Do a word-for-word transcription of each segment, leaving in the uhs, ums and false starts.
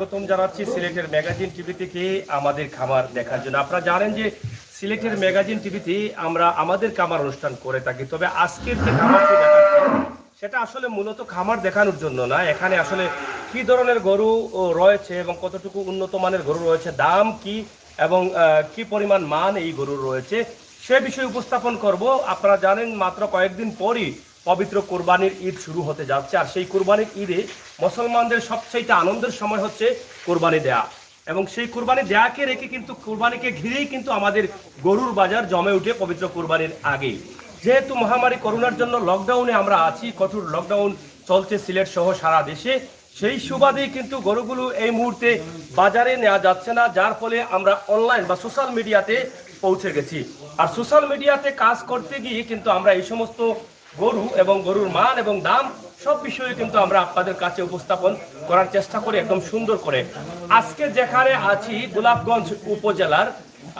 স্বাগতম জানাচ্ছি সিলেটের ম্যাগাজিন টিভি থেকে আমাদের খামার দেখার জন্য। আপনারা জানেন যে সিলেটের ম্যাগাজিন টিভিতে আমরা আমাদের খামার অনুষ্ঠান করে থাকি। তবে আজকের যে খামারটি দেখাচ্ছি, সেটা আসলে মূলত খামার দেখানোর জন্য না। এখানে আসলে কি ধরনের গরু, ও, রয়েছে এবং কতটুকু উন্নত মানের গরু রয়েছে, দাম কি এবং, আহ, কি পরিমাণ মান এই গরুর রয়েছে, সে বিষয়ে উপস্থাপন করব। আপনারা জানেন, মাত্র কয়েকদিন পরই পবিত্র কোরবানির ঈদ শুরু হতে যাচ্ছে। আর সেই কোরবানির ঈদে মুসলমানদের সবচাইতে আনন্দের সময় হচ্ছে কোরবানি দেয়া, এবং সেই কোরবানি দেয়াকে রেখে কিন্তু, কোরবানিকে ঘিরেই কিন্তু আমাদের গরুর বাজার জমে উঠে পবিত্র কোরবানির আগেই। যেহেতু মহামারী করোনার জন্য লকডাউনে আমরা আছি, কঠোর লকডাউন চলছে সিলেট সহ সারা দেশে, সেই সুবাদেই কিন্তু গরুগুলো এই মুহূর্তে বাজারে নেওয়া যাচ্ছে না, যার ফলে আমরা অনলাইন বা সোশ্যাল মিডিয়াতে পৌঁছে গেছি। আর সোশ্যাল মিডিয়াতে কাজ করতে গিয়ে কিন্তু আমরা এই সমস্ত গরু এবং গরুর মান এবং দাম সব বিষয়ে কিন্তু আমরা আপনাদের কাছে উপস্থাপন করার চেষ্টা করি একদম সুন্দর করে। আজকে যেখানে আছি গোলাপগঞ্জ উপজেলার,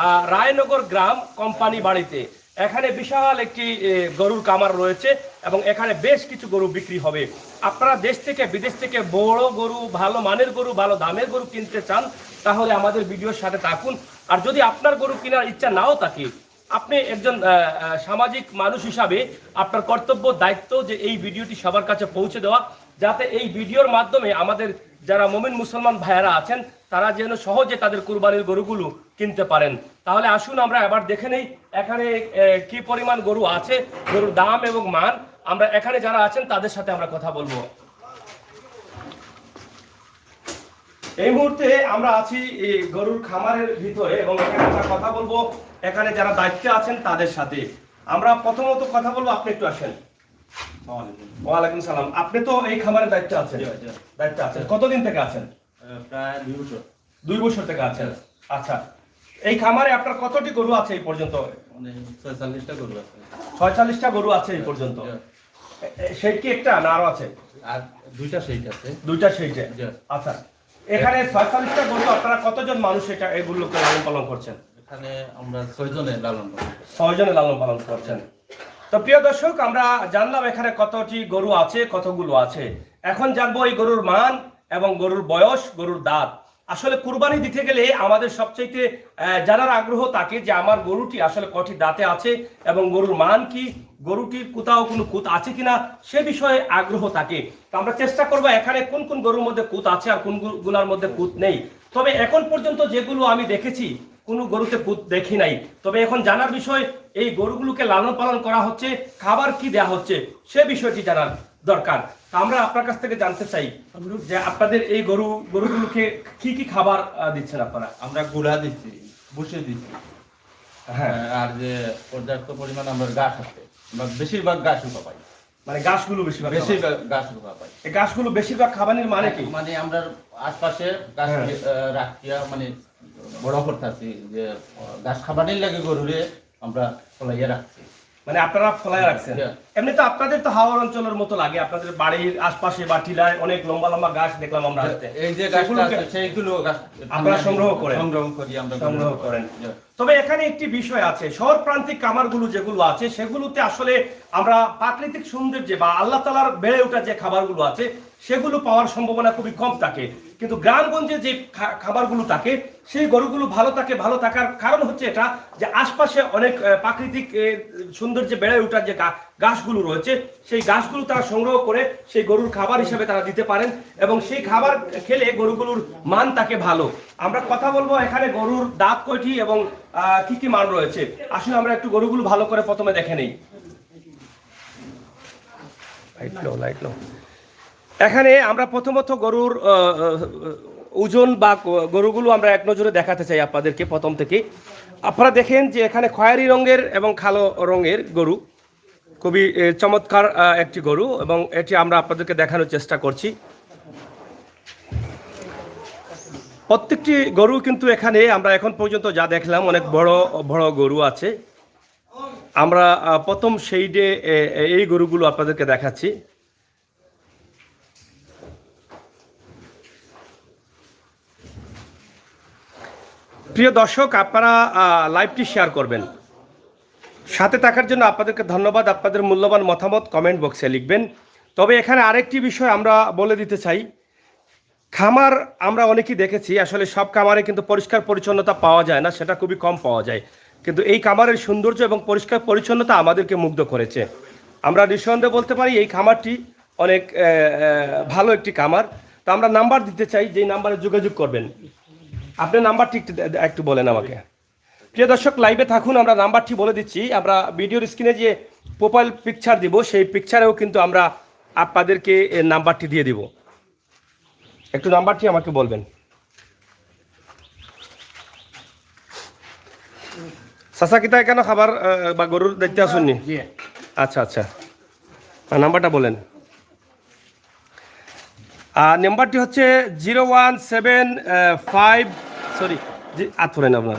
আহ, রায়নগর গ্রাম কোম্পানি বাড়িতে, এখানে বিশাল একটি, এ, গরুর খামার রয়েছে এবং এখানে বেশ কিছু গরু বিক্রি হবে। আপনারা দেশ থেকে বিদেশ থেকে বড় গরু, ভালো মানের গরু, ভালো দামের গরু কিনতে চান, তাহলে আমাদের ভিডিওর সাথে থাকুন। আর যদি আপনার গরু কেনার ইচ্ছা নাও থাকে, আপনি একজন, আহ, আহ, সামাজিক মানুষ হিসাবে আপনার কর্তব্য দায়িত্ব যে এই ভিডিওটি সবার কাছে পৌঁছে দেওয়া, যাতে এই ভিডিওর মাধ্যমে আমাদের যারা মুমিন মুসলমান ভাইয়ারা আছেন, তারা যেন সহজে তাদের কুরবানির গরুগুলো কিনতে পারেন। তাহলে আসুন আমরা আবার দেখে নেই এখানে, আহ, কি পরিমাণ গরু আছে, গরুর দাম এবং মান। আমরা এখানে যারা আছেন তাদের সাথে আমরা কথা বলবো। এই মুহূর্তে আমরা আছি এই গরুর খামারের ভিতরে এবং এখানে আমরা কথা বলবো এখানে যারা দায়িত্বে আছেন তাদের সাথে। আমরা প্রথমত কথা বলবো, আপনি একটু আসেন। আসসালামু আলাইকুম। ওয়ালাইকুম সালাম। আপনি তো এই খামারের দায়িত্বে আছেন? জি, জি। দায়িত্বে আছেন, কতদিন থেকে আছেন? আহ, প্রায় দুই বছর। দুই বছর থেকে আছেন। জি। আচ্ছা, এই খামারে আপনার কতটি গরু আছে এই পর্যন্ত? মানে, ছয়চল্লিশটা গরু আছে। ছয়চল্লিশটা গরু আছে এই পর্যন্ত। জি। এ, এ, শেড কি একটা না আরো আছে? আর দুইটা শেড আছে। দুইটা শেডে? জি। আচ্ছা, এখানে ছয়চল্লিশটা গরু, আপনারা কতজন মানুষ এটা, এগুলোকে লালন পালন করছেন? এখানে আমরা ছয়জনে লালন পালন করি। ছয়জনে লালন পালন করছেন। তো প্রিয় দর্শক, আমরা জানলাম এখানে কতটি গরু আছে, কতগুলো আছে। এখন জানবো এই গরুর মান এবং গরুর বয়স, গরুর দাঁত। আসলে কুরবানি দিতে গেলে আমাদের সবচাইতে, আহ, জানার আগ্রহ থাকে যে আমার গরুটি আসলে কটি দাঁতে আছে এবং গরুর মান কি, গরুটির কোথাও কোনো কুত আছে কিনা, সে বিষয়ে আগ্রহ থাকে। তো আমরা চেষ্টা করবো এখানে কোন কোন গরুর মধ্যে কুত আছে আর কোন গু-, গুলার মধ্যে কুত নেই। তবে এখন পর্যন্ত যেগুলো আমি দেখেছি, কোনো গরুতে কুত দেখি নাই। তবে এখন জানার বিষয়, এই গরুগুলোকে লালন পালন করা হচ্ছে, খাবার কি দেয়া হচ্ছে, সে বিষয়টি জানার দরকার। তা আমরা আপনার কাছ থেকে জানতে চাই যে আপনাদের এই গরু, গরুগুলোকে কি কি খাবার, আহ, দিচ্ছেন আপনারা? আমরা গুলা দিচ্ছি, ভুসি দিচ্ছি। হ্যাঁ। আহ, আর যে পর্যাপ্ত পরিমাণ আমরা ঘাস আছে, আমরা বেশিরভাগ ঘাসও খাবাই। মানে ঘাসগুলো বেশিরভাগ খাবার? বেশিরভাগ ঘাসও খাবাই। এই ঘাসগুলো বেশিরভাগ খাবানির মানে কি? মানে আমরা আশপাশে ঘাস, হ্যাঁ। আহ, রাখিয়া মানে বড় করতেছি যে, আহ, ঘাস খাবানির লাগে গরুরে আমরা ফলাইয়া রাখছি। মানে আপনারা ফলাইয়া রাখছেন? হ্যাঁ। এমনি তো আপনাদের তো হাওর অঞ্চলের মতো লাগে, আপনাদের বাড়ির আশপাশে বা টিলায় অনেক লম্বা লম্বা ঘাস দেখলাম আমরা আসতে। এই যে ঘাসটা সেগুলোকে আছে, সেইগুলো ঘাস আপনারা সংগ্রহ করেন? সংগ্রহ করি আমরা। সংগ্রহ করেন। হ্যাঁ। তবে এখানে একটি বিষয় আছে, শহর প্রান্তিক খামারগুলো যেগুলো আছে, সেগুলোতে আসলে আমরা প্রাকৃতিক সৌন্দর্যে বা আল্লাহ তাআলার বেড়ে ওঠা যে খাবারগুলো আছে, সেগুলো পাওয়ার সম্ভাবনা খুবই কম থাকে। কিন্তু গ্রামগঞ্জে যে খা-, খাবারগুলো থাকে, সেই গরুগুলো ভালো থাকে। ভালো থাকার কারণ হচ্ছে এটা যে আশপাশে অনেক, আহ, প্রাকৃতিক, আহ, সৌন্দর্যে বেড়ে ওঠা যে ঘা-, ঘাসগুলো রয়েছে, সেই ঘাসগুলো তারা সংগ্রহ করে সেই গরুর খাবার হিসেবে তারা দিতে পারেন এবং সেই খাবার খেলে গরুগুলোর মান থাকে ভালো। আমরা কথা বলবো এখানে গরুর দাঁত কয়টি এবং, আহ, কি কি মান রয়েছে। আসুন আমরা একটু গরুগুলো ভালো করে প্রথমে দেখে নেই। লাইট লো, লাইট লো। এখানে আমরা প্রথমত গরুর, আহ, আহ, ওজন বা গ-, গরুগুলো আমরা এক নজরে দেখাতে চাই আপনাদেরকে প্রথম থেকে। আপনারা দেখেন যে এখানে খয়েরি রঙের এবং কালো রঙের গরু, খুবই, এ, চমৎকার, আহ, একটি গরু, এবং এটি আমরা আপনাদেরকে দেখানোর চেষ্টা করছি। প্রত্যেকটি গরু কিন্তু এখানে আমরা এখন পর্যন্ত যা দেখলাম, অনেক বড় বড় গরু আছে। আমরা, আহ, প্রথম শেডে, এ, এ, এই গরুগুলো আপনাদেরকে দেখাচ্ছি। প্রিয় দর্শক, আপনারা, আহ, লাইভটি শেয়ার করবেন। সাথে থাকার জন্য আপনাদেরকে ধন্যবাদ। আপনাদের মূল্যবান মতামত কমেন্ট বক্সে লিখবেন। তবে এখানে আরেকটি বিষয় আমরা বলে দিতে চাই, খামার আমরা অনেকেই দেখেছি, আসলে সব খামারে কিন্তু পরিষ্কার পরিচ্ছন্নতা পাওয়া যায় না, সেটা খুবই কম পাওয়া যায়। কিন্তু এই খামারের সৌন্দর্য এবং পরিষ্কার পরিচ্ছন্নতা আমাদেরকে মুগ্ধ করেছে। আমরা নিঃসন্দেহে বলতে পারি এই খামারটি অনেক আহ, আহ, ভালো একটি খামার। তো আমরা নাম্বার দিতে চাই, যেই নাম্বারে যোগাযোগ করবেন। আপনার নাম্বারটি একটু দে- একটু বলেন আমাকে। প্রিয় দর্শক, লাইভে থাকুন, আমরা নাম্বারটি বলে দিচ্ছি। আমরা ভিডিওর স্ক্রিনে যে প্রোফাইল পিকচার দিব, সেই পিকচারেও কিন্তু আমরা আপনাদেরকে এর নাম্বারটি দিয়ে দিব। একটু নাম্বারটি আমাকে বলবেন। চাচা, কিতা এখানো খাবার আহ, বা গরুর দায়িত্বে আছইন নি? জি। আচ্ছা, আচ্ছা। আর নাম্বারটা বলেন। আর নাম্বারটি হচ্ছে zero one seven five, sorry, জি, আত পড়েন আপনার,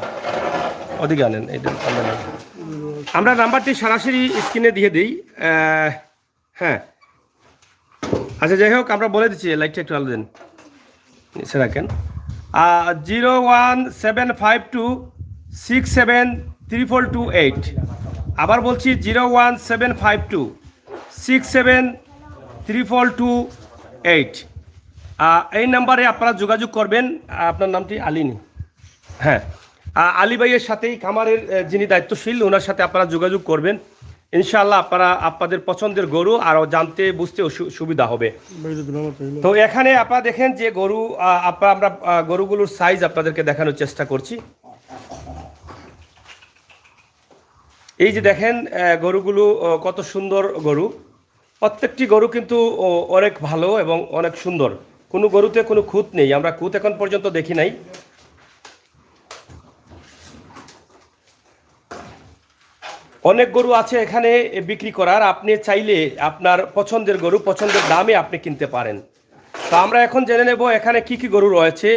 ওদিকে আনেন, এইটা আমরা নেই। আমরা নাম্বারটি সরাসরি স্ক্রিনে দিয়ে দিই। আহ, হ্যাঁ, আচ্ছা, যাই হোক, আমরা বলে দিচ্ছি, লাইটটা একটু আলো দেন, নিচে রাখেন। Zero one seven five two six seven triple two eight। আবার বলছি, zero one seven five two six seven triple two eight। এই নাম্বারে আপনারা যোগাযোগ করবেন। আপনার নামটি আলী নি? হ্যাঁ। আ- আলী ভাইয়ের সাথেই, খামারের আহ, যিনি দায়িত্বশীল, ওনার সাথে আপনারা যোগাযোগ করবেন। ইনশাআল্লাহ আপনারা আপনাদের পছন্দের গরু আরও জানতে বুঝতেও সু- সুবিধা হবে। তো এখানে আপনারা দেখেন যে গরু আহ, আপনারা আমরা আহ, গরুগুলোর সাইজ আপনাদেরকে দেখানোর চেষ্টা করছি। এই যে দেখেন আহ, গরুগুলো আহ, কত সুন্দর গরু। প্রত্যেকটি গরু কিন্তু ও, অনেক ভালো এবং অনেক সুন্দর। কোনো গরুতে কোনো খুঁত নেই, আমরা খুঁত এখন পর্যন্ত দেখি নাই। অনেক গরু আছে এখানে বিক্রি করার, আপনি চাইলে আপনার পছন্দের গরু পছন্দের দামে আপনি কিনতে পারেন। তো আমরা এখন জেনে নেব এখানে কি কি গরু রয়েছে।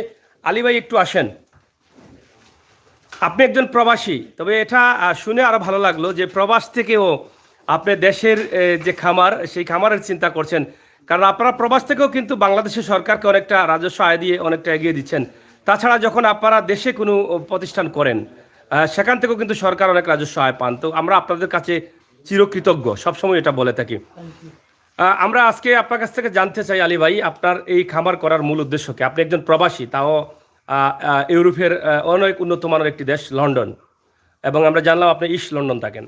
আলী ভাই, একটু আসেন। আপনি একজন প্রবাসী, তবে এটা আহ, শুনে আরো ভালো লাগলো যে প্রবাস থেকেও আপনি দেশের এ, যে খামার, সেই খামারের চিন্তা করছেন। কারণ আপনারা প্রবাস থেকেও কিন্তু বাংলাদেশের সরকারকে অনেকটা রাজস্ব আয় দিয়ে অনেকটা এগিয়ে দিচ্ছেন। তাছাড়া যখন আপনারা দেশে কোনো প্রতিষ্ঠান করেন, আহ, সেখান থেকেও কিন্তু সরকার অনেক রাজস্ব আয় পান। তো আমরা আপনাদের কাছে চিরকৃতজ্ঞ, সবসময় এটা বলে থাকি। আহ, আমরা আজকে আপনার কাছ থেকে জানতে চাই, আলী ভাই, আপনার এই খামার করার মূল উদ্দেশ্য কি? আপনি একজন প্রবাসী, তাও আহ, আহ, ইউরোপের আহ, অনেক উন্নত মানের একটি দেশ লন্ডন, এবং আমরা জানলাম আপনি ইস্ট লন্ডন থাকেন।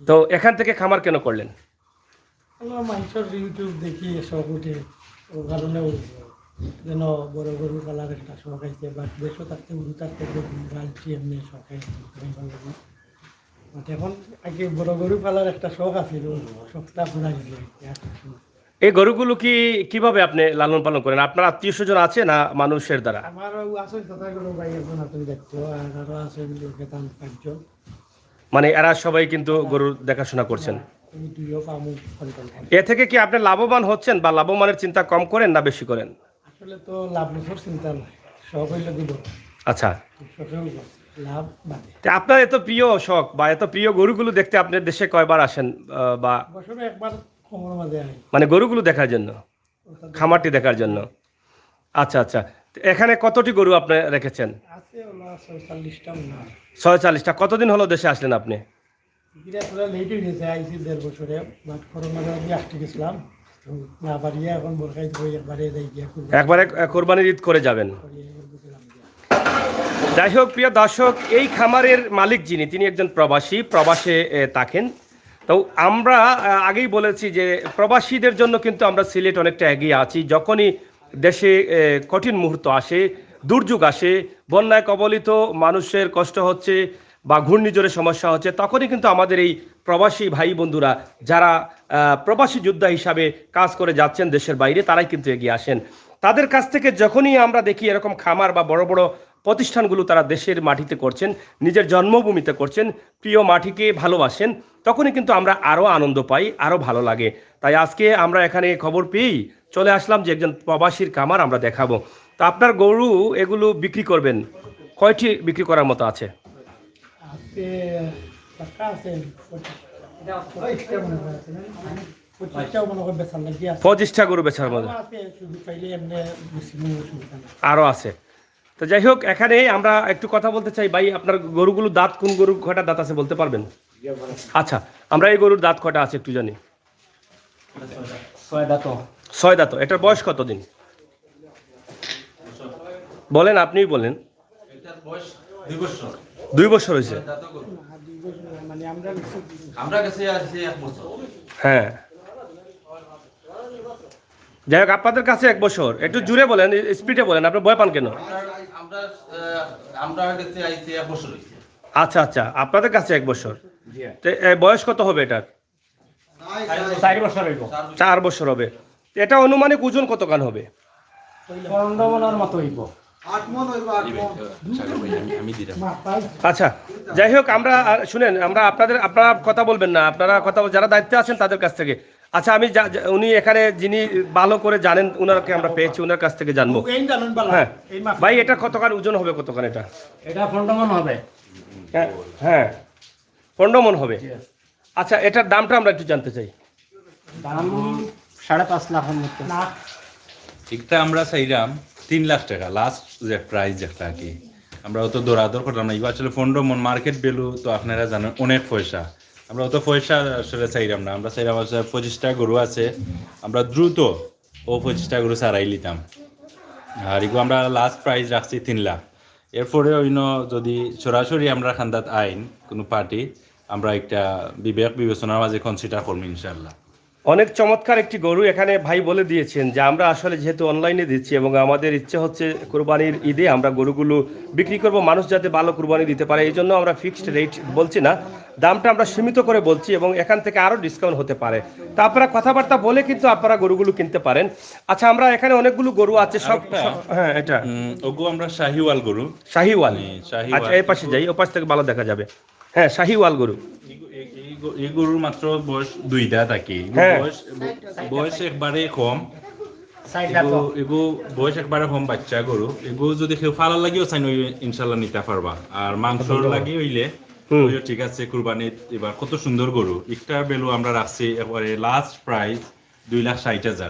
তো এখান থেকে খামার কেন করলেন? আমার মানুষের ইউটিউব দেখি শখ উঠে, ও কারণে যেন বড় গরু পালার একটা শখ আছে, বাট দেশও থাকতে গরু থাকতে গরু পালছি এমনি শখে। বাট এখন আগে বড় গরু পালার একটা শখ আছিল, শখটা পুরা গেছে। এই গরুগুলো কি কিভাবে আপনি লালন পালন করেন? আপনার আত্মীয় স্বজন আছে না মানুষের দ্বারা? আমার আছে চাচা গরু ভাই একজন আছেন দেখতো, আর আরো আছে এমনি লোকে তান পাঁচজন। মানে এরা সবাই কিন্তু গরুর দেখাশোনা করছেন। এই দুইও পামু কন্ট্রোল করে। এ থেকে কি আপনি লাভবান হচ্ছেন বা লাভবানের চিন্তা কম করেন না বেশি করেন? আসলে তো লাভ লসের চিন্তা নাই, শখ হইলে দিব। আচ্ছা। শখেও লাভ বাদে। তে আপনার এত প্রিয় শখ বা এত প্রিয় গরুগুলো দেখতে আপনি দেশে কয়বার আসেন আহ, বা বছরে একবার কমর মাঝে আই। মানে গরুগুলো দেখার জন্য, খামারটি দেখার জন্য? আচ্ছা, আচ্ছা। তো এখানে কতটি গরু আপনি রেখেছেন? আছে ওলা ছয়চল্লিশটা মনে হয়। ছয়চল্লিশটা। কতদিন হলো দেশে আসলেন আপনি? এটা পুরো লেট হয়ে গেছে, আইসি দেড় বছরে। বাট করোনার মাঝে আমি আটকে গেছিলাম, তো না পারিয়া এখন বোরখাই ধরে একবারে যাই গিয়া খুব একবারে আহ, কোরবানির ঈদ করে যাবেন। যাই হোক, প্রিয় দর্শক, এই খামারের মালিক যিনি, তিনি একজন প্রবাসী, প্রবাসে এ, থাকেন। তো আমরা আহ, আগেই বলেছি যে প্রবাসীদের জন্য কিন্তু আমরা সিলেট অনেকটা এগিয়ে আছি। যখনই দেশে এ, কঠিন মুহূর্ত আসে, দুর্যোগ আসে, বন্যায় কবলিত মানুষের কষ্ট হচ্ছে বা ঘূর্ণিঝড়ের সমস্যা হচ্ছে, তখনই কিন্তু আমাদের এই প্রবাসী ভাই বন্ধুরা, যারা আহ, প্রবাসী যোদ্ধা হিসাবে কাজ করে যাচ্ছেন দেশের বাইরে, তারাই কিন্তু এগিয়ে আসেন। তাদের কাছ থেকে যখনই আমরা দেখি এরকম খামার বা বড় বড় প্রতিষ্ঠানগুলো তারা দেশের মাটিতে করছেন, নিজের জন্মভূমিতে করছেন, প্রিয় মাটিকে ভালোবাসেন, তখনই কিন্তু আমরা আরও আনন্দ পাই, আরও ভালো লাগে। তাই আজকে আমরা এখানে খবর পেয়েই চলে আসলাম যে একজন প্রবাসীর খামার আমরা দেখাবো। তো আপনার গরু এগুলো বিক্রি করবেন, কয়টি বিক্রি করার মতো আছে? আছে, টাকা আছে, পঁচিশটা মনে হয় আছে, না? পঁচিশটাও মনে হয় বেচার লাগি আছে। পঁচিশটা গরু বেচার মতো আছে, শুধু পাইলে এমনি বেশি মনে অসুবিধা নেই। আরও আছে। তো যাই হোক, এখানে আমরা একটু কথা বলতে চাই ভাই, আপনার গরুগুলো দাঁত, কোন গরুর কয়টা দাঁত আছে বলতে পারবেন? আচ্ছা, আমরা এই গরুর দাঁত কয়টা আছে একটু জানি। ছয় দাঁত। ছয় দাঁত। এটার বয়স কত দিন? বলেন, আপনিই বলেন। এটার বয়স দুই বছর। দুই বছর হয়েছে। দাঁতও করবে। মানে আমরা বেশি দিন আমরা গেছে আছে এক বছর। হ্যাঁ, যাই হোক, আপনাদের কাছে এক বছর। একটু জোরে বলেন, স্পিডে বলেন, আপনি ভয় পান কেন? আমরা আমরা আহ, আমরা গেছে আইছে এক বছর হয়েছে। আচ্ছা আচ্ছা, আপনাদের কাছে এক বছর। তো এ, বয়স কত হবে এটার? চার বছর হইব। চার বছর হবে। তো এটা আনুমানিক ওজন কতখান হবে? পনেরো মনের মতো হইব। আট মন হইব, আট মন। আমি দিলাম। আচ্ছা, যাই হোক, আমরা আহ, শুনেন, আমরা আপনাদের আপনারা কথা বলবেন না, আপনারা কথা বল- যারা দায়িত্বে আছেন তাদের কাছ থেকে। আচ্ছা, আমি যা- যা- উনি এখানে যিনি ভালো করে জানেন, ওনাকে আমরা পেয়েছি, ওনার কাছ থেকে জানবো। এই জানেন বালা। হ্যাঁ এই মাছ ভাই, এটা কতখান ওজন হবে, কতখান এটা? এটা পনেরো মন হবে। হ্যাঁ, হ্যাঁ, পনেরো মন হবে। আচ্ছা, এটার দামটা আমরা একটু জানতে চাই। দাম সাড়ে পাঁচ লাখের মতো। একটা আমরা চাইলাম তিন লাখ টাকা, লাস্ট যে প্রাইস একটা আর কি। আমরা অত দরাদর করলাম না, এবার আসলে পনেরো মন মার্কেট ভ্যালু তো আপনারা জানেন অনেক পয়সা। আমরা অত পয়সা আসলে চাইলাম না, আমরা চাইলাম আসলে পঁচিশটা গরু আছে, আমরা দ্রুত ও পঁচিশটা গরু ছাড়াই নিতাম। আর এগুলো আমরা লাস্ট প্রাইস রাখছি তিন লাখ। এরপরে অন্য যদি সরাসরি আমরা খান্দাত আইন কোনো পার্টি, আমরা একটা বিবেক বিবেচনার মাঝে কনসিডার করবো ইনশাল্লাহ। অনেক চমৎকার একটি গরু এখানে ভাই বলে দিয়েছেন যে আমরা আসলে যেহেতু অনলাইনে দিচ্ছি এবং আমাদের ইচ্ছে হচ্ছে কুরবানির ঈদে আমরা গরুগুলো বিক্রি করব, মানুষ যাতে ভালো কুরবানি দিতে পারে, এই জন্য আমরা ফিক্সড রেট বলছি না, দামটা আমরা সীমিত করে বলছি এবং এখান থেকে আরও ডিসকাউন্ট হতে পারে। তা আপনারা কথাবার্তা বলে কিন্তু আপনারা গরুগুলো কিনতে পারেন। আচ্ছা, আমরা এখানে অনেকগুলো গরু আছে, সব আরেকটা, সব- হ্যাঁ, এটা উম, ওগু আমরা শাহিওয়াল গরু। শাহিওয়াল। হুম, শাহিওয়াল। আচ্ছা, এই পাশে যাই, ও পাশ থেকে ভালো দেখা যাবে। হ্যাঁ, শাহিওয়াল গরু। এই গো- এই- এই গো- এই গরুর মাত্র বয়স দুই দাঁত আর কি। এগু হ্যাঁ। বয়স বয়স একবারে কম। সাইড দেখো। এগু এগু বয়স একবারে কম বাচ্চা গরু। এগু যদি কেউ ফালার লাগিও চাইন, ওই ইনশাল্লাহ নিতে পারবা। আর মাংসর লাগি হইলে হুম। ওইও ঠিক আছে। কুরবানিত এবার কত সুন্দর গরু, একটা ভ্যালু আমরা রাখছি একবারে লাস্ট প্রাইস দুই লাখ ষাট হাজার।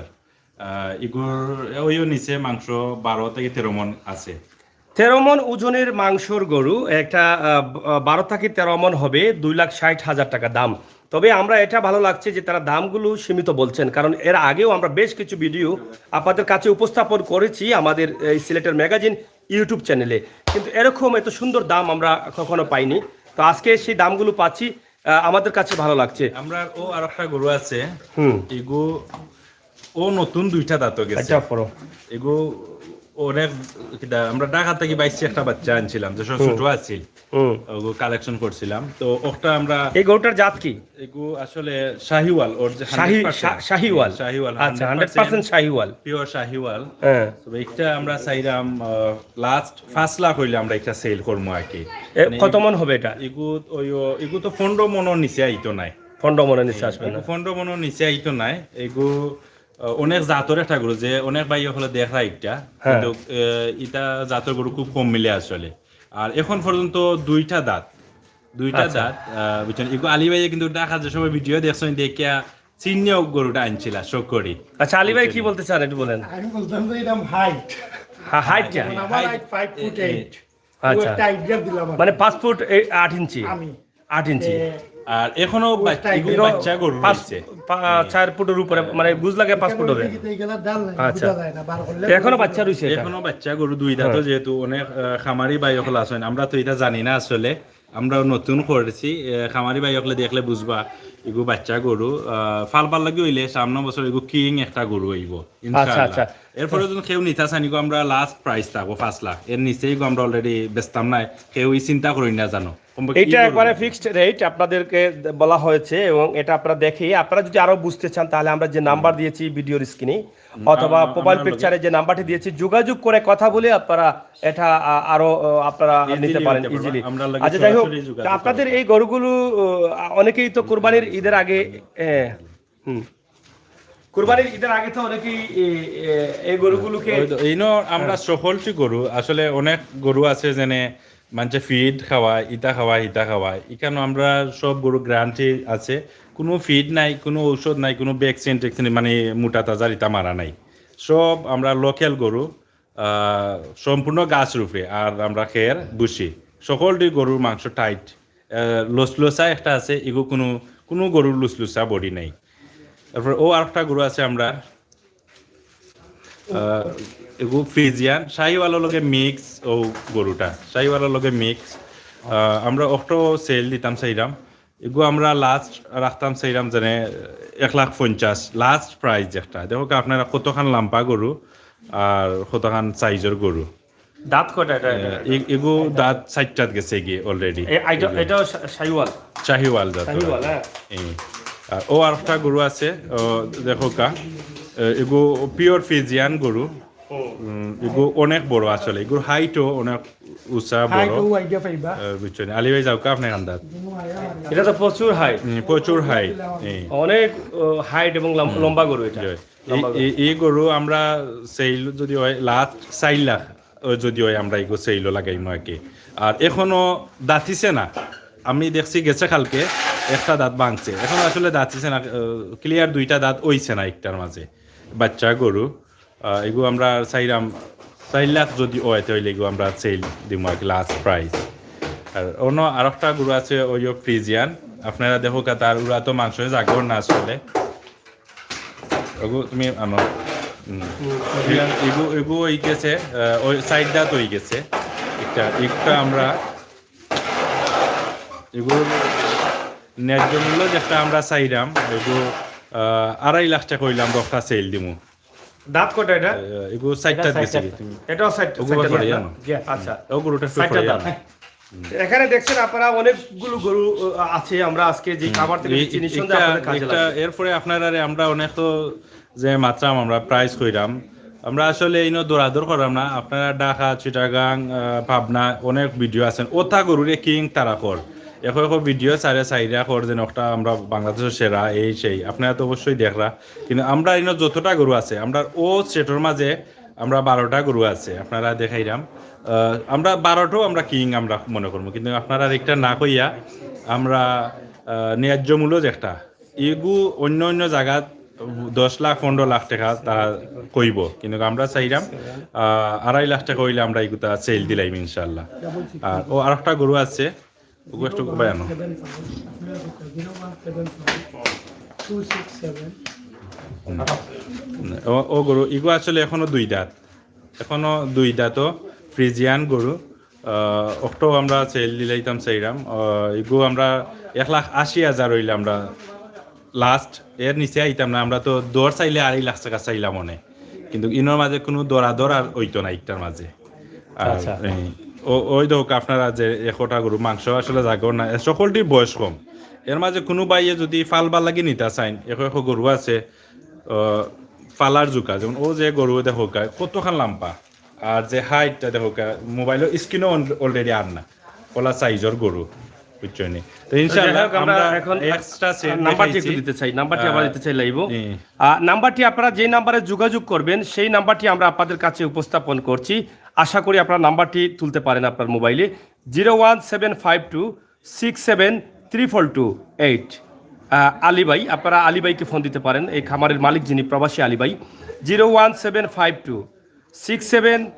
আহ, এগুর ওইও নিচে মাংস বারো থেকে তেরো মন আছে। তেরো মন ওজনের মাংসর গরু একটা আহ, ব- আহ, বারো থেকে তেরো মন হবে, দুই লাখ ষাট হাজার টাকা দাম। তবে আমরা এটা ভালো লাগছে যে তারা দামগুলো সীমিত বলছেন, কারণ এর আগেও আমরা বেশ কিছু ভিডিও আপনাদের কাছে উপস্থাপন করেছি আমাদের এই সিলেটের ম্যাগাজিন ইউটিউব চ্যানেলে, কিন্তু এরকম এত সুন্দর দাম আমরা কখনো পাইনি। তো আজকে সেই দামগুলো পাচ্ছি, আহ, আমাদের কাছে ভালো লাগছে। আমরা ও আর একটা গরু আছে। হুম। এগু ও নতুন দুইটা দাঁত গেছে। আচ্ছা, পড়ো। এগু অনেক কিতা, আমরা ঢাকা থেকে বাইশে একটা বাচ্চা আনছিলাম, যে সব ছোট আছিল। হুম। ওগু কালেকশন করছিলাম, তো ওটা আমরা এই গরুটার জাত কি? এগু আসলে শাহিওয়াল, ওর যে শাহি হান্ড্রেড পার্সেন্ট। শা- শাহিওয়াল। শাহিওয়াল, আচ্ছা, হান্ড্রেড পার্সেন্ট শাহিওয়াল। পিওর শাহিওয়াল। হ্যাঁ। তবে একটা আমরা চাইলাম লাস্ট পাঁচ লাখ হইলে আমরা একটা সেল করবো আর কি। এ, মানে কত মন হবে এটা? এগু ওই ও- এগু তো পনেরো মনর নিচে আইতো নাই। পনেরো মনর নিচে আসবে না। পনেরো মনর নিচে আইতো নাই। এগু আহ, অনেক জাতর একটা গরু, যে অনেক ভাই হলে দেখা একটা, হ্যাঁ। কিন্তু আহ, ইটা জাতর গরু খুব কম মিলে আসলে। আর এখন পর্যন্ত দুইটা দাঁত, দুইটা আচ্ছা। দাঁত আহ, বুঝছেন। এগু আলী ভাইয়ে কিন্তু ঢাকা যে সময় ভিডিও দেখছেন, দেখিয়া চিহ্ন গরুটা আনছিলা শখ করি। আচ্ছা, আলী ভাই কি বলতে চান একটু বলেন। আমি বলতাম যে এটা হাইট। হ্যাঁ, হাইটটা। আমার হাইট ফাইভ ফুট এইট। আচ্ছা, একটা আইডিয়া দিলাম আমি। মানে পাঁচ ফুট এই আট ইঞ্চি। আমি আট ইঞ্চি। আর এখনো বাচ- ওটাই। এগু বাচ্চা গরু পাঁচ রয়েছে। পা- চার ফুটের উপরে, মানে বুঝ লাগে পাঁচ ফুট হবে। এই গেলা ডাল নাই, আচ্ছা। বুঝা যায় না, বার করলে এখনো বাচ্চা রয়েছে এটা। এখনো বাচ্চা গরু দুই দাঁত, হ্যাঁ। যেহেতু অনেক আহ, খামারি ভাই অকল আছেন, আমরা তো এটা জানি না আসলে, আমরা নতুন করেছি। আহ, খামারি ভাই অকলে দেখলে বুঝবা, এগু বাচ্চা গরু আহ, ফালবার লাগি হইলে সামনে বছর এগু কিং একটা গরু হইব ইনশাআল্লাহ। আচ্ছা। এরপরে যদি কেউ নিতা চান, এগু আমরা লাস্ট প্রাইস থাকবো পাঁচ লাখ, এর নিচে এগু আমরা অলরেডি বেচতাম নাই। কেউ এই চিন্তা করি না জানো। কমপক্ষে এইটা কি একবারে করবো? ফিক্সড রেট আপনাদেরকে বলা হয়েছে, এবং এটা আপনারা দেখে আপনারা যদি আরো বুঝতে চান, তাহলে আমরা যে নাম্বার দিয়েছি ভিডিওর স্ক্রিনে অথবা আমার- প্রোফাইল আমার পিকচারে যে নাম্বারটি দিয়েছি, যোগাযোগ করে কথা বলে আপনারা এটা আ, আরো আ, আপনারা Easily নিতে পারেন নিতে পারবেন। ইজিলি। আমরা লাগে আচ্ছা, যাই হোক, সরাসরি যোগাযোগ তা আপনাদের করবেন। এই গরুগুলো আ, অনেকেই তো কুরবানির ঈদের আগে এ, হুম কুরবানির ঈদের আগে তো অনেকেই এ, এ, এই গরুগুলোকে ওই তো, এই ন আমরা সকলটি গরু, আসলে অনেক গরু আছে যেনে মানুষে ফিড খাওয়ায়, ইটা খাওয়ায়, ইটা খাওয়ায়। এখানে আমরা সব গরু গ্যারান্টি আছে, কোনো ফিড নাই, কোনো ঔষধ নাই, কোনো ভ্যাকসিন ট্যাকসিন, মানে মোটা তাজা ইটা মারা নাই। সব আমরা লোকাল গরু, আহ, সম্পূর্ণ গাছ রূপে। আর আমরা খের বুসি, সকলটি গরুর মাংস টাইট, লসলসা একটা আছে, এগু কোনো কোনো গরুর লুসলুসা বডি নাই। তারপর ও আরেকটা গরু আছে আমরা, আহ, এগু ফ্রিজিয়ান, শাহিওয়ালর লগে মিক্স। ও গরুটা শাহিওয়ালর লগে মিক্স। আমরা অক্টো সেল দিতাম চাইরাম। এগু আমরা লাস্ট রাখতাম চাইরাম যেন এক লাখ পঞ্চাশ, লাস্ট প্রাইস একটা। দেখো কি আপনারা কতখান লাম্বা গরু আর কতখান সাইজর গরু। দাঁত কয়টা এটা? এ- এগু দাঁত চাইরটাত গেছে গিয়ে অলরেডি। এ- এটা- এটাও শা- শাহিওয়াল। শাহিওয়াল জাত। শাহিওয়াল, হ্যাঁ। ও আরেকটা গরু আছে, ও দেখো কা, এ- এগু পিওর ফ্রিজিয়ান গরু। উম, এগু অনেক বড় আসলে, এগুর হাইটও অনেক উঁচা বড়। হাইট ও আইডিয়া পাইবা। এ, বুঝছো নি? আলী ভাই যাও কা আপনার আন্দাজ। এটা তো প্রচুর হাইট। উম, প্রচুর হাইট। অনেক হাইট এবং লম- লম্বা গরু এটা। এই- এই- এই গরু আমরা সেল যদি হয় লাস্ট চার লাখ, ও যদি হয় আমরা এগু সেলও লাগাইমু আর কি। আর এখনো দাঁতিছে না, আমি দেখছি গেছে কালকে একটা দাঁত ভাঙছে, এখন আসলে দাঁতিছে না। ক্লিয়ার দুইটা দাঁত অইছে না একটার মাঝে, বাচ্চা গরু। আহ, এগু আমরা চাইরাম চার লাখ যদি হয় তাহলে এগু আমরা সেল দিমু আর কি, লাস্ট প্রাইস। আর অন্য আরেকটা গরু আছে ওই ফ্রিজিয়ান, আপনারা দেখো কা তার উড়া তো মাংস জাগর না আসলে। ওগু তুমি আনো। হুম। এগু এগু হয়ে গেছে, আহ, ওই সাইড দাঁত হয়ে গেছে। একটা একটা আমরা এগু ন্যায্য মূল্য যেটা আমরা চাইরাম এগু আহ, আড়াই লাখ টাকা হইলে আমরা একটা সেল দিমু। দাঁত কয়টা এটা? আহ, এগু সাইড দাঁত গেছে কি তুমি? এটাও সাইড ওগু সাইডটা পরে দাঁত না? আনো। জি, আচ্ছা। ওগুলো একটু সাইডটা পরে দাঁত। আনো। এখানে দেখছেন আপনারা অনেকগুলো গরু আহ, আছে, আমরা আজকে যে খামার থেকে এই- নিচ্ছি নিঃসন্দেহে একটা- আপনাদের কাজে একটা লাগবে। এরপরে আপনারা আমরা অনেক তো যে মাত্রাম আমরা প্রাইস কইরাম, আমরা আসলে ইনো দৌড়াদৌড় করাম না। আপনারা ঢাকা, চিটাগাং, আহ, পাবনা অনেক ভিডিও আছেন, ওটা গরুরে কিং তারা কর, এখন এখন ভিডিও সারে সাইরা কর যেন একটা আমরা বাংলাদেশের সেরা এই সেই, আপনারা তো অবশ্যই দেখরা। কিন্তু আমরা ইনো যতটা গরু আছে আমরা ও সেটর মাঝে আমরা বারোটা গরু আছে, আপনারা দেখাইরাম। আহ, আমরা বারোটাও আমরা কিং আমরা মনে করবো, কিন্তু আপনারা একটা না কইয়া আমরা আহ, ন্যায্য মূল্য যেটা এগু অন্য অন্য জায়গাত দশ লাখ পনেরো লাখ টাকা তারা কইব, কিন্তু আমরা চাইরাম আহ, আড়াই লাখ টাকা হইলে আমরা এগুতা সেল দিলাইম ইনশাল্লাহ। আর ও আরেকটা গরু আছে, ওগু একটু বায়ানো। সেভেন ফাইভ, আপনারা zero one seven five two six seven. ও ও গরু এগু আসলে এখনো দুই দাঁত, এখনো দুই দাঁতও ফ্রিজিয়ান গরু। আহ, অক্টো আমরা সেল দিলাইতাম চাইরাম। আহ, এগু আমরা এক লাখ আশি হাজার হইলে আমরা লাস্ট, এর নিচে আইতাম না। আমরা তো দর চাইলে আড়াই লাখ টাকা চাইলাম অনে, কিন্তু ইনোর মাঝে কোনো দরাদর আর হইতো না একটার মাঝে। আর আচ্ছা। এই, ও- ওই দেখো আপনারা যে একটা গরু মাংস আসলে জাগর না, এ সকলটির বয়স কম। এর মাঝে কোনো ভাইয়ে যদি ফালবার লাগি নিতা চাইন, এখন এখন গরু আছে আহ, ফালার জুকা, যেমন ও যে গরু দেখো গায় কতখান লাম্বা, আর যে হাইটটা দেখো মোবাইলের স্ক্রিনও অলরেডি আর না, ওলা সাইজর গরু, বুঝছো নি? তো ইনশাআল্লাহ যাই হোক, আমরা আমরা এখন এক্সট্রা সেট নাম্বারটি একটু দিতে চাই, নাম্বারটি আবার দিতে চাই লাইব। হুম। আহ, নাম্বারটি আপনারা যে নাম্বারে যোগাযোগ করবেন সেই নাম্বারটি আমরা আপনাদের কাছে উপস্থাপন করছি। আশা করি আপনারা নাম্বারটি তুলতে পারেন আপনার মোবাইলে। Zero one seven five two six seven triple two eight. Ali ভাই, আপনারা আলী ভাইকে ফোন দিতে পারেন, এই খামারের মালিক যিনি প্রবাসী আলী ভাই। Zero one seven five two six seven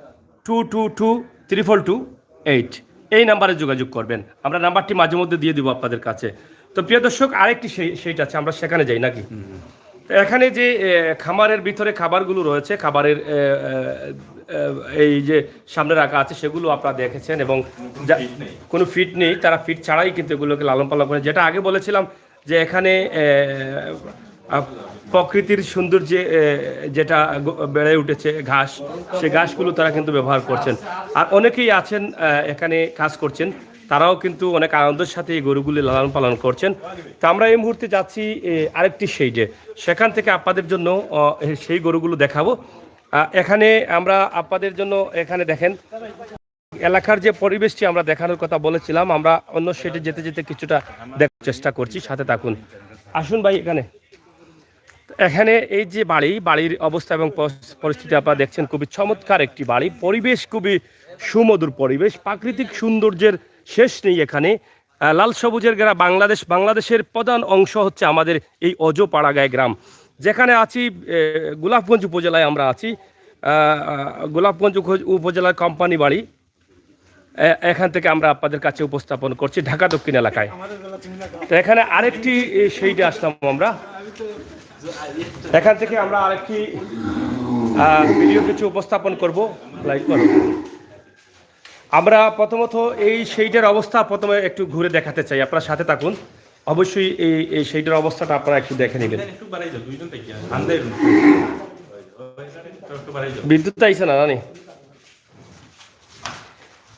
two two two triple two eight, এই নাম্বারে যোগাযোগ করবেন। আমরা নাম্বারটি মাঝে মধ্যে দিয়ে দিব আপনাদের কাছে। তো প্রিয় দর্শক, আরেকটি সেই- সেইট আছে, আমরা সেখানে যাই নাকি? তো এখানে যে এ, খামারের ভিতরে খাবারগুলো রয়েছে, খাবারের এ, এ, এ, এই যে সামনে রাখা আছে, সেগুলো আপনারা দেখেছেন এবং যা- কোনো ফিড নেই, তারা ফিড ছাড়াই কিন্তু এগুলোকে লালন পালন করে। যেটা আগে বলেছিলাম যে এখানে এ, আ, প্রকৃতির সৌন্দর্যে এ, যেটা গ- বেড়ে উঠেছে ঘাস, সেই ঘাসগুলো তারা কিন্তু ব্যবহার করছেন। আর অনেকেই আছেন আ, এখানে কাজ করছেন, তারাও কিন্তু অনেক আনন্দের সাথে এই গরুগুলি লালন পালন করছেন। তো আমরা এই মুহূর্তে যাচ্ছি এ, আরেকটি শেডে, সেখান থেকে আপনাদের জন্য আ, সেই গরুগুলো দেখাবো। আ, এখানে আমরা আপনাদের জন্য এখানে দেখেন এলাকার যে পরিবেশটি আমরা দেখানোর কথা বলেছিলাম, আমরা অন্য শেডে যেতে যেতে কিছুটা দেখার চেষ্টা করছি, সাথে থাকুন। আসুন ভাই এখানে। এখানে এই যে বাড়ি, বাড়ির অবস্থা এবং পস- পরিস্থিতি আপনারা দেখছেন, খুবই চমৎকার একটি বাড়ি, পরিবেশ খুবই সুমধুর পরিবেশ, প্রাকৃতিক সৌন্দর্যের শেষ নেই এখানে। আহ, লাল সবুজের ঘেরা বাংলাদেশ, বাংলাদেশের প্রধান অংশ হচ্ছে আমাদের এই অজো পাড়াগাঁয় গ্রাম, যেখানে আছি এ, গোলাপগঞ্জ উপজেলায় আমরা আছি। আহ, আহ, গোলাপগঞ্জ উপ- উপজেলার কোম্পানি বাড়ি, এ- এখান থেকে আমরা আপনাদের কাছে উপস্থাপন করছি ঢাকা দক্ষিণ এলাকায়। তো এখানে আরেকটি এ, শেডে আসলাম আমরা, এখান থেকে আমরা আরেকটি ভিডিও কিছু উপস্থাপন করব। লাইক করো। আমরা প্রথমত এই শেডের অবস্থা প্রথমে একটু ঘুরে দেখাতে চাই, আপনারা সাথে থাকুন। অবশ্যই এই এই শেডের অবস্থাটা আপনারা একটু দেখে নেবেন। একটু বাড়াই যাও, দুইজন থাকি আর ঠান্ডা এরকম। একটু বাড়াই যাও। বিদ্যুৎ আইছে না জানি।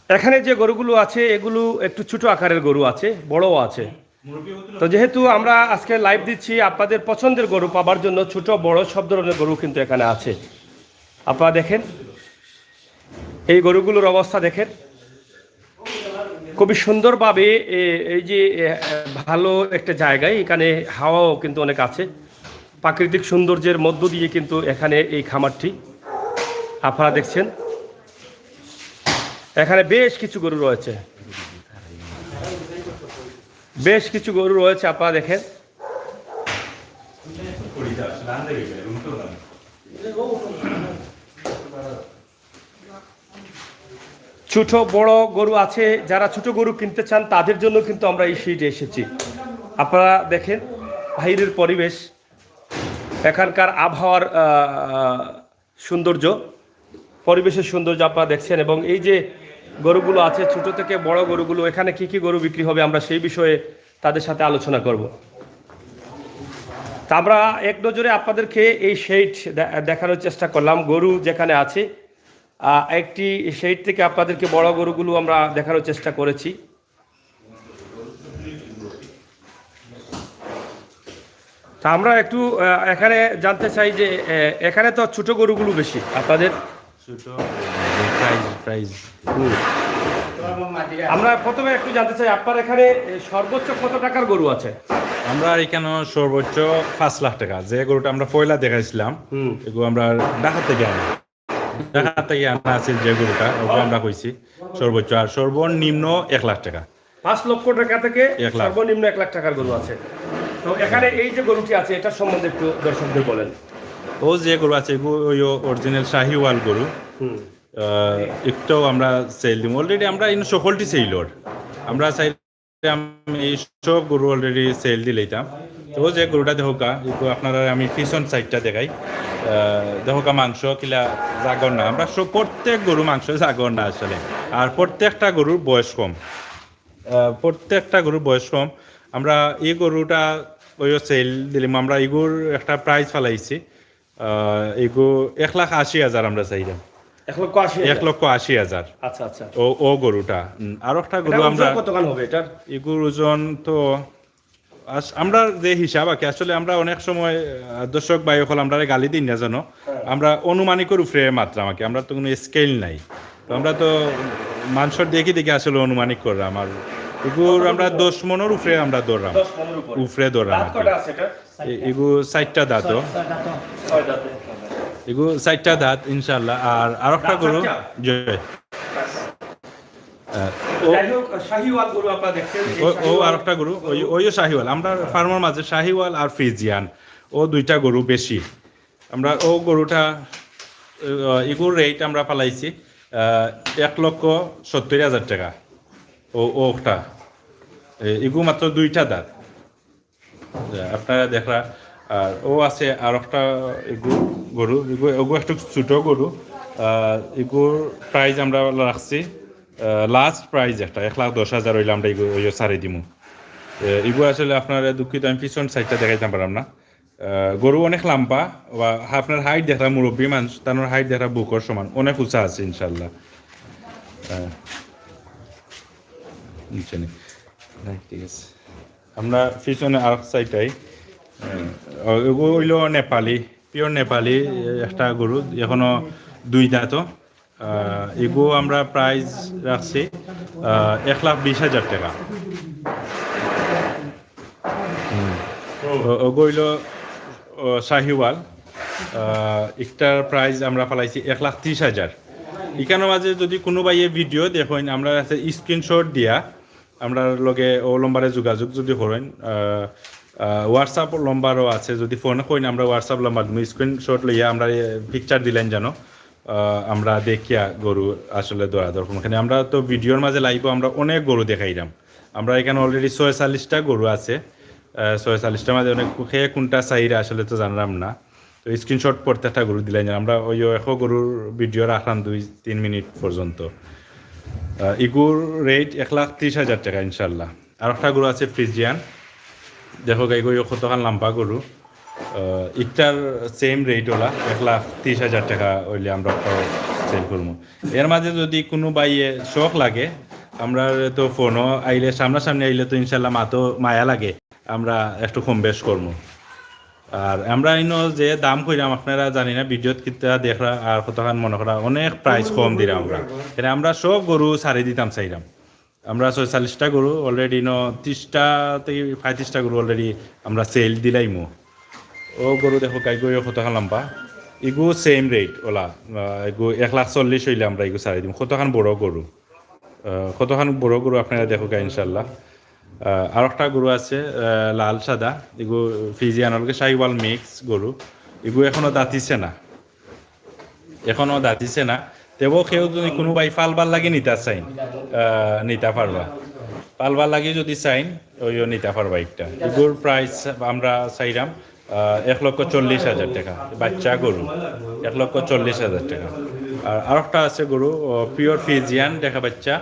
এখানে যে গরুগুলো আছে, এগুলো একটু ছোট আকারের গরু আছে, বড়ও আছে। তো যেহেতু আমরা আজকে লাইভ দিচ্ছি, আপনাদের পছন্দের গরু পাবার জন্য ছোট বড় সব ধরনের গরু কিন্তু এখানে আছে। আপনারা দেখেন, এই গরুগুলোর অবস্থা দেখেন। খুবই সুন্দরভাবে এ- এই যে এ, ভালো একটা জায়গায়, এখানে হাওয়াও কিন্তু অনেক আছে। প্রাকৃতিক সৌন্দর্যের মধ্য দিয়ে কিন্তু এখানে এই খামারটি আপনারা দেখছেন। এখানে বেশ কিছু গরু রয়েছে, বেশ কিছু গরু রয়েছে, আপনারা দেখেন। ছোট বড় গরু আছে, যারা ছোট গরু কিনতে চান তাদের জন্য কিন্তু আমরা এই শেডে এসেছি। আপনারা দেখেন বাইরের পরিবেশ, এখানকার আবহাওয়ার আহ, সৌন্দর্য, পরিবেশের সৌন্দর্য আপনারা দেখছেন। এবং এই যে গরুগুলো আছে, ছোট থেকে বড় গরুগুলো, এখানে কি কি গরু বিক্রি হবে, আমরা সেই বিষয়ে তাদের সাথে আলোচনা করব। তা আমরা এক নজরে আপনাদেরকে এই শেড দে- দেখানোর চেষ্টা করলাম, গরু যেখানে আছে। আহ, একটি শেড থেকে আপনাদেরকে বড় গরুগুলো আমরা দেখানোর চেষ্টা করেছি। তা আমরা একটু আহ, এখানে জানতে চাই যে আহ, এখানে তো ছোট গরুগুলো বেশি আপনাদের। ছোট প্রাইস প্রাইস আমরা প্রথমে একটু জানতে চাই, আপনার এখানে এ, সর্বোচ্চ কত টাকার গরু আছে? আমরা এখানে সর্বোচ্চ পাঁচ লাখ টাকা, যে গরুটা আমরা পয়লা দেখাইছিলাম, হুম। এগুলো আমরা ঢাকা থেকে আনি। ঢাকা থেকে আনা আছে যে গরুটা, ওগুলো আমরা কইছি সর্বোচ্চ, আর সর্বনিম্ন এক লাখ টাকা। পাঁচ লক্ষ টাকা থেকে এক লাখ। সর্বনিম্ন এক লাখ টাকার গরু আছে। তো এখানে এই যে গরুটি আছে, এটার সম্বন্ধে একটু দর্শকদের বলেন। ও যে গরু আছে, এগুলো ওই অরিজিনাল শাহিওয়াল গরু। হুম। আহ, একটাও আমরা সেল দিব, অলরেডি আমরা ইন সকলটি সেল ওর। আমরা চাইলাম এই সব গরু অলরেডি সেল দিলাইতাম। তো ও যে গরুটা দেখোকা, একটু আপনারা আমি পিছন সাইডটা দেখাই। আহ, দেখোকা মাংস কিলা জাগর না, আমরা সব প্রত্যেক গরু মাংস জাগর না আসলে। আর প্রত্যেকটা গরুর বয়স কম, আহ, প্রত্যেকটা গরুর বয়স কম। আমরা এই গরুটা ওই সেল দিলাম, আমরা এগুর একটা প্রাইস ফালাইছি। আহ, এগু এক লাখ আশি হাজার আমরা চাইলাম। এক লক্ষ আশি হাজার? এক লক্ষ আশি হাজার। আচ্ছা, আচ্ছা। ও ও গরুটা। হুম, আর একটা গরু এটা আমরা ওজন কতখান হবে এটার? এগুর ওজন তো আস- আমরা যে হিসাব আর কি, আসলে আমরা অনেক সময় আহ, দর্শক ভাই অকল আমরা গালি দিন না জানো, আমরা অনুমানিকর উপরে মাত্রা আমাকে, আমরা তো কোনো স্কেল নাই। তো আমরা তো মানুষের দেখি দেখি আসলে অনুমানিক করলাম। আর এগুর আমরা দশ মনের উপরে আমরা ধরলাম। দশ মনের উপরে। উপরে ধরলাম দাঁত আর কি। কটা আছে এটা? এ- এগু চারটা দাঁত। ছয় দাঁতে। এগু চারটা দাঁত ইনশাল্লাহ। আর আরকটা দাঁত গরু চারটা? জি। আহ, ও যাই হোক, শাহিওয়াল গরু আপনারা দেখছেন, এই ও- ও শাহিওয়াল আরকটা গরু, ওই ওইও শাহিওয়াল। আমরা ফার্মের মাঝে শাহিওয়াল আর ফ্রিজিয়ান, ও দুইটা গরু বেশি। আমরা ও গরুটা আহ, এগুর রেট আমরা ফালাইছি আহ, এক লক্ষ সত্তর হাজার টাকা। ও ওটা এ- এগু মাত্র দুইটা দাঁত। যে আপনারা দেখরা। আর ও আছে আর একটা এগু গরু, এগু এগু একটু ছোট গরু। আহ, এগুর প্রাইস আমরা রাখছি, লাস্ট প্রাইস একটা এক লাখ দশ হাজার হইলে আমরা এগু ওই ছাড়ি দিমু। এ, এগু আসলে আপনারা দুঃখিত, আমি পিছন সাইডটা দেখাইতাম পারলাম না। আহ, গরু অনেক লম্বা, বা আপনার হাইট দেখরা, মুরব্বী মানুষ, তার হাইট দেখরা বুকর সমান, অনেক উঁচা আছে ইনশাল্লাহ। আহ, নিচে নেই। নাই, ঠিক আছে। আমরা পিছনে আর সাইডটাই এগু হইল নেপালি, পিওর নেপালি। এ, একটা গরু এখনো দুই দাঁত। আহ, এগু আমরা প্রাইস রাখছি আহ, এক লাখ বিশ হাজার টাকা। হুম। ও- ওগু হইল ও, শাহিওয়াল। আহ, একটার প্রাইস আমরা ফালাইছি এক লাখ ত্রিশ হাজার। এখানোর মাঝে যদি কোনো ভাইয়ে ভিডিও দেখইন, আমরা আছে স্ক্রিনশট দিয়া আমরা লগে ও নম্বরে যোগাযোগ যদি করেন, হোয়াটসঅ্যাপ নম্বরও আছে, যদি ফোন কইন আমরা হোয়াটসঅ্যাপ নম্বর দিমু, স্ক্রিনশট লইয়া আমরা পিকচার দিলেন যেন আহ, আমরা দেখিয়া গরু আসলে দরা দরকার। মানে আমরা তো ভিডিওর মাঝে লাইভও আমরা অনেক গরু দেখাইলাম। আমরা এখানে অলরেডি ছয়চল্লিশটা গরু আছে। আহ, ছয়চল্লিশটার মাঝে অনেক খে কোনটা চাইরা আসলে তো জানলাম না। তো স্ক্রিনশট প্রত্যেকটা গরু দিলাই, আমরা ওই একো গরুর ভিডিও রাখলাম দুই তিন মিনিট পর্যন্ত। আহ, ইগুর রেট এক লাখ ত্রিশ হাজার টাকা ইনশাল্লাহ। আর একটা গরু আছে ফ্রিজিয়ান, দেখো গাই গই কতখান লম্বা গরু। আহ, ইকটার সেম রেট ওলা এক লাখ ত্রিশ হাজার টাকা হইলে আমরা সেল করবো। এর মাঝে যদি কোনো বাইয়ে শখ লাগে, আমরা তো ফোনও আইলে, সামনাসামনি আইলে তো ইনশাল্লাহ মাতো মায়া লাগে, আমরা একটু কম বেশ করবো। আর আমরা ইনো যে দাম কইরাম, আপনারা জানি না ভিডিওত কিতা দেখরা আর কতখান মনে করা, অনেক প্রাইস কম দিরাম আমরা। এখানে আমরা সব গরু ছাড়ি দিতাম চাইরাম। আমরা ছয়চল্লিশটা গরু অলরেডি ইনো ত্রিশটা থেকে পঁয়ত্রিশটা গরু অলরেডি আমরা সেল দিলাইমু। ও গরু দেখো গাই গই কতখান লম্বা, ইগু সেম রেট ওলা। আহ, ইগু এক লাখ চল্লিশ হইলে আমরা ইগু ছাড়ি দিমু। কতখান বড় গরু, আহ, কতখান বড় গরু আপনারা দেখো গা ইনশাল্লাহ। আহ, আর একটা গরু আছে, আহ, লাল সাদা, ইগু ফ্রিজিয়ান অলগে শাহিওয়াল মিক্স গরু। ইগু এখনো দাঁতিছে না, এখনো দাঁতিছে না। তেবো কেউ যদি কোনো ভাই ফালবার লাগি নিতা চাইন, আহ, নিতা পারবা। ফালবার লাগি যদি চাইন, ওইও নিতা পারবা একটা। ইগুর প্রাইস আমরা চাইরাম, আহ, এক লক্ষ চল্লিশ হাজার টাকা, বাচ্চা গরু, এক লক্ষ চল্লিশ হাজার টাকা। আর আরেকটা আছে গরু, পিওর ফ্রিজিয়ান দেখা বাচ্চা।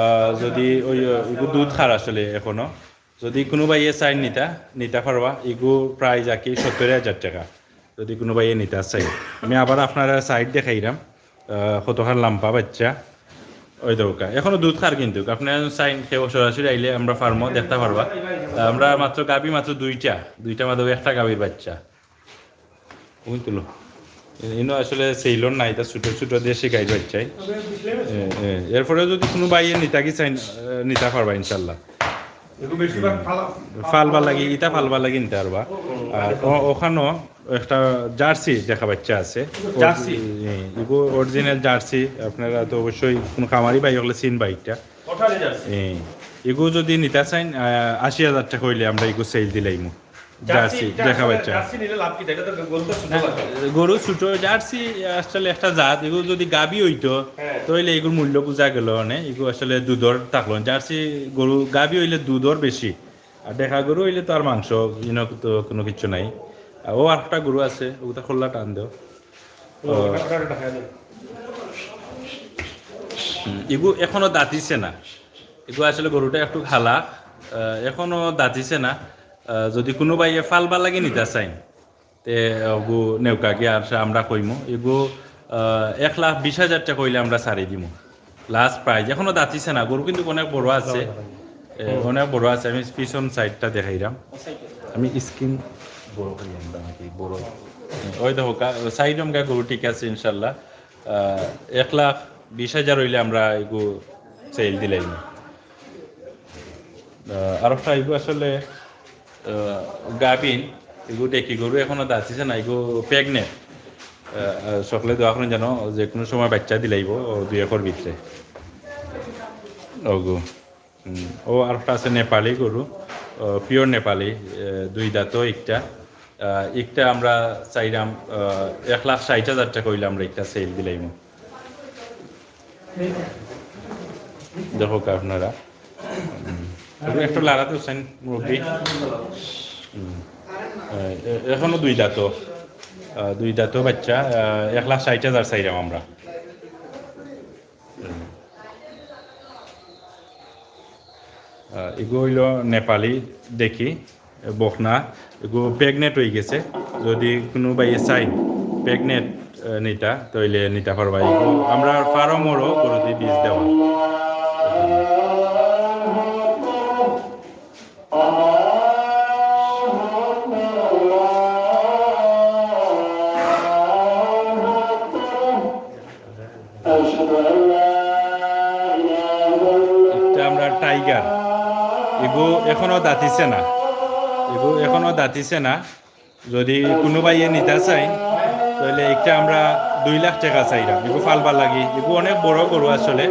আহ, যদি ওই, আহ, ইগু দুধ খার আসলে এখনো, যদি কোনো ভাইয়ে চাইন নিতা, নিতা পারবা। ইগু প্রাইস আর কি সত্তর হাজার টাকা, যদি কোনো ভাইয়ে নিতা চাই। আমি আবার আপনারা সাইড দেখাইরাম, আহ, কতখান লম্বা বাচ্চা। ওই দৌকা এখনো দুধ খার, কিন্তু আপনারা চাইন কেউ সরাসরি আইলে আমরা ফার্মও দেখতে পারবা। আহ, আমরা মাত্র গাভী মাত্র দুইটা, দুইটা মাত্র একটা গাভীর বাচ্চা। ওই তুলো। এ-, ইনো আসলে সেইলর না, এটা ছোট ছোট দেশি গাই বাচ্চাই। এ, এ, এরপরে যদি কোনো ভাইয়ে নিতা কি চাইন, আহ, নিতা পারবা ইনশাল্লাহ। এগুলো বেশিরভাগ ফালা-, ফালবার লাগি, ইটা ফালবার লাগি নিতা পারবা। আর ও-, ওখানো একটা জার্সি দেখা বাচ্চা আছে। জার্সি? এ, এগু অরিজিনাল জার্সি, আপনারা তো অবশ্যই কোনো খামারি ভাই হলে চিনবা এটা। কটালে জার্সি? এ, এগু যদি নিতা চাইন, আহ, আশি হাজার টাকা হইলে আমরা এগু সেল দিলাইমু। জার্সি, জার্সি, এটা দেখা আসলে বাচ্চা। জার্সি নিলে লাভ কি? এটা তো গরু তো ছোট না, লাগে। গরু ছোট, জার্সি আসলে একটা জাত, এগু যদি গাভী হইতো, হ্যাঁ। তাহলে এগুর মূল্য বুঝা গেল, মানে, এগু আসলে দুধর থাকলো। জার্সি গরু গাভী হইলে দুধর বেশি, আর দেখা গরু হইলে তো আর মাংস, ইনো তো কোনো কিছু নাই। আর ও আরেকটা গরু আছে, ওটা খোল্লা টান দেও। ও, ও। ওটা, ওটা, ওটা দেখা যায়। হুম, এগু এখনো দাঁতিছে না, এগু আসলে গরুটা একটু খালা, আহ, এখনো দাঁতিছে না। আহ, যদি কোনো ভাইয়ে ফালবার লাগি নিতা চাইন, তে ওগু নেউকা গিয়া আর আমরা কইমু, এগু, আহ, এক লাখ বিশ হাজার টাকা হইলে আমরা ছাড়ি দিমু। লাস্ট প্রাইস, এখনো দাঁতিছে না, গরু কিন্তু অনেক বড় আছে। এ, হুম। অনেক বড় আছে, আমি পিছন সাইডটা দেখাইরাম। আমি স্ক্রিন বড় করি আনতাম আর কি, বড়। ওই দেখো, কা-, সাইড অমকা গরু ঠিক আছে ইনশাল্লাহ। আহ, এক লাখ বিশ হাজার হইলে আমরা এগু সেল দিলাইমু। আহ, আর একটা এগু আসলে, আহ, গাভিন, এগু ডেকি গরু এখনো দাঁতিছে না, এগু প্রেগনেন্ট। আহ, আহ, সকলে দোয়া করুন যেন যে কোনো সময় বাচ্চা দিলাইব, ও দুই একর ভিতরে। ওগু। হুম, ও আর একটা আছে নেপালি গরু, আহ, পিওর নেপালি, আহ, দুই দাঁতও একটা। আহ, একটা আমরা চাইরাম, আহ, এক লাখ ষাট হাজার টাকা হইলে আমরা একটা সেল দিলাইমু। দেখো কা আপনারা। হুম। একটু লাড়াতে হোসেন মুরব্বী। হুম। আহ, এ-, এখনো দুই দাঁতও, আহ, দুই দাঁতও বাচ্চা, আহ, এক লাখ ষাট হাজার চাইরাম আমরা। আহ, এগু হইল নেপালি ডেকি, বকনা, এগু প্রেগনেন্ট হয়ে গেছে। যদি কোনো ভাইয়ে চাই প্রেগনেন্ট, আহ, নিতা, তাইলে নিতা পারবা। এগু আমরা ফার্মরও গরু দিয়ে বীজ দেওয়া। একটা আমরা টাইগার, এগু এখনো দাঁতিছে না, এগু এখনো দাঁতিছে না। যদি কোনো ভাইয়ে নিতা চাই, তাহলে একটা আমরা দুই লাখ টাকা চাইরাম। এগু ফালবার লাগি, এগু অনেক বড় গরু আসলে।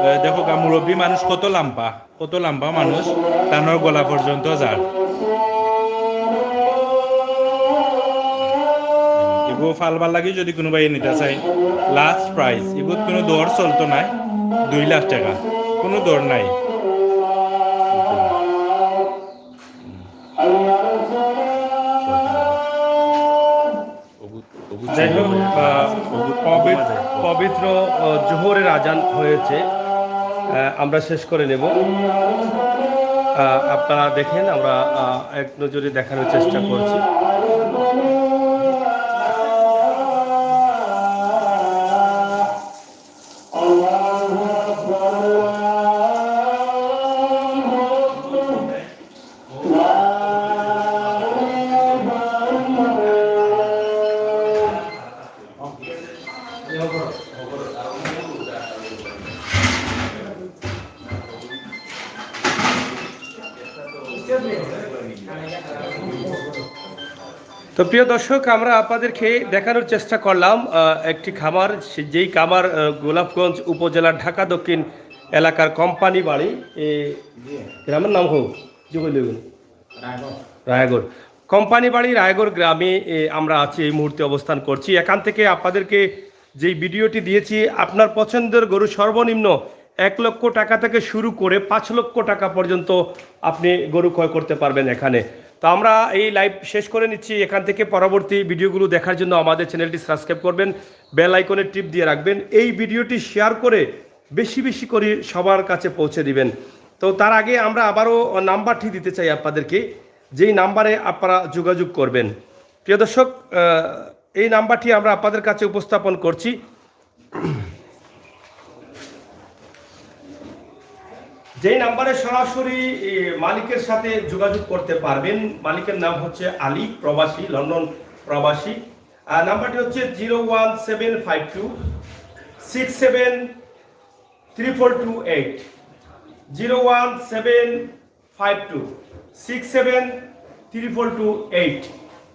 এ, দেখো গা, মুরব্বী মানুষ কত লাম্বা, কত লাম্বা মানুষ, তানোর গলা পর্যন্ত যার। এগু ফালবার লাগি যদি কোনো ভাইয়ে নিতা চাই, লাস্ট প্রাইস, এগুত কোনো দর চলতো নাই, দুই লাখ টাকা, কোনো দর নাই। ও পবিত্র আহ, জোহরের আজান হয়েছে। আহ, আমরা শেষ করে নেব। আহ, আপনারা দেখেন, আমরা আহ, এক নজরে দেখানোর চেষ্টা করছি। তো প্রিয় দর্শক, আমরা আপনাদেরকে দেখানোর চেষ্টা করলাম আহ, একটি খামার, সে- যেই খামার আহ, গোলাপগঞ্জ উপজেলার ঢাকা দক্ষিণ এলাকার কোম্পানি বাড়ি। এ, গ্রামের নাম হোক, যে কইলে হইব। রায়গড়। কোম্পানি বাড়ি রায়গড় গ্রামে এ, আমরা আছি, এই মুহূর্তে অবস্থান করছি। এখান থেকে আপনাদেরকে যেই ভিডিওটি দিয়েছি, আপনার পছন্দের গরু সর্বনিম্ন এক লক্ষ টাকা থেকে শুরু করে পাঁচ লক্ষ টাকা পর্যন্ত আপনি গরু ক্রয় করতে পারবেন এখানে। তো আমরা এই লাইভ শেষ করে নিচ্ছি। এখান থেকে পরবর্তী ভিডিওগুলো দেখার জন্য আমাদের চ্যানেলটি সাবস্ক্রাইব করবেন, বেল আইকনে টিপ দিয়ে রাখবেন, এই ভিডিওটি শেয়ার করে বেশি বেশি করে সবার কাছে পৌঁছে দিবেন। তো তার আগে আমরা আবারও নাম্বারটি দিতে চাই আপনাদেরকে, যেই নাম্বারে আপনারা যোগাযোগ করবেন। প্রিয় দর্শক, আহ, এই নাম্বারটি আমরা আপনাদের কাছে উপস্থাপন করছি। যেই নাম্বারে সরাসরি এ, মালিকের সাথে যোগাযোগ করতে পারবেন। মালিকের নাম হচ্ছে আলী, প্রবাসী, লন্ডন প্রবাসী। আর নাম্বারটি হচ্ছে zero one seven five two six seven triple two eight. Zero one seven five two six seven triple two eight.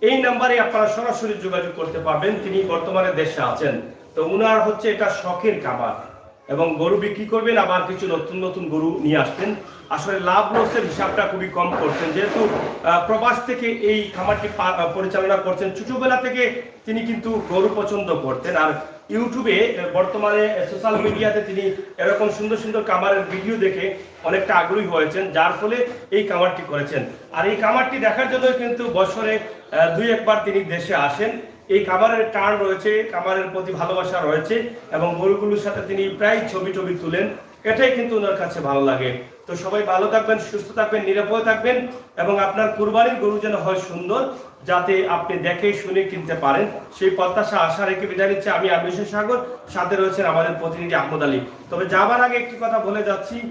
এই নাম্বারে আপনারা সরাসরি যোগাযোগ করতে পারবেন। তিনি বর্তমানে দেশে আছেন। তো উনার হচ্ছে এটা শখের খামার এবং গরু বিক্রি করবেন, আবার কিছু নতুন নতুন গরু নিয়ে আসবেন। আসলে লাভ লসের হিসাবটা খুবই কম করছেন, যেহেতু আহ, প্রবাস থেকে এই খামারটি পা- আহ, পরিচালনা করছেন। ছোটবেলা থেকে তিনি কিন্তু গরু পছন্দ করতেন। আর ইউটিউবে আহ, বর্তমানে সোশ্যাল মিডিয়াতে তিনি এরকম সুন্দর সুন্দর খামারের ভিডিও দেখে অনেকটা আগ্রহী হয়েছেন, যার ফলে এই খামারটি করেছেন। আর এই খামারটি দেখার জন্য কিন্তু বছরে আহ, দুই একবার তিনি দেশে আসেন। এই খামারের টান রয়েছে, খামারের প্রতি ভালোবাসা রয়েছে এবং গরুগুলোর সাথে তিনি প্রায় ছবি টবি তুলেন। এটাই কিন্তু ওনার কাছে ভালো লাগে। তো সবাই ভালো থাকবেন, সুস্থ থাকবেন, নিরাপদে থাকবেন এবং আপনার কুরবানির গরু যেন হয় সুন্দর, যাতে আপনি দেখে শুনে কিনতে পারেন, সেই প্রত্যাশা আশা রেখে বিদায় নিচ্ছে আমি, আমি হোসেন সাগর। সাথে রয়েছেন আমাদের প্রতিনিধি আহমদ আলী। তবে যাবার আগে একটি কথা বলে যাচ্ছি,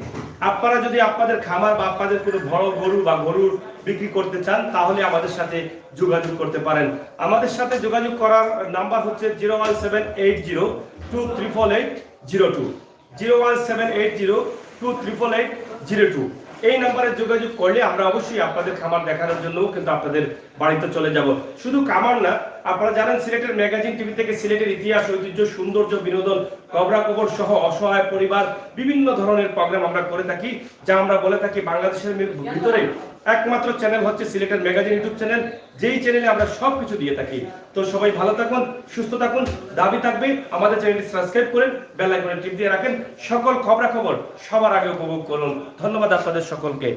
আপনারা যদি আপনাদের খামার বা আপনাদের কোনো বড় গরু বা গরুর বিক্রি করতে চান, তাহলে আমাদের সাথে যোগাযোগ করতে পারেন। আমাদের সাথে যোগাযোগ করার নাম্বার হচ্ছে zero one seven eight zero two triple eight zero two. Zero one seven eight zero two triple eight zero two. এই নাম্বারে যোগাযোগ করলে আমরা অবশ্যই আপনাদের খামার দেখানোর জন্য কিন্তু আপনাদের বাড়িতে চলে যাব। শুধু খামার না, আপনারা জানেন সিলেটের ম্যাগাজিন টিভি থেকে সিলেটের ইতিহাস, ঐতিহ্য, সৌন্দর্য, বিনোদন, খবরাখবর সহ অসহায় পরিবার বিভিন্ন ধরনের প্রোগ্রাম আমরা করে থাকি, যা আমরা বলে থাকি বাংলাদেশের মি- ভিতরে একমাত্র চ্যানেল হচ্ছে সিলেটের ম্যাগাজিন ইউটিউব চ্যানেল, যেই চ্যানেলে আমরা সব কিছু দিয়ে থাকি। তো সবাই ভালো থাকুন, সুস্থ থাকুন। দাবি থাকবে আমাদের চ্যানেলটি সাবস্ক্রাইব করেন, বেল আইকনে টিপ দিয়ে রাখেন, সকল খবরাখবর সবার আগে উপভোগ করুন। ধন্যবাদ আপনাদের সকলকে।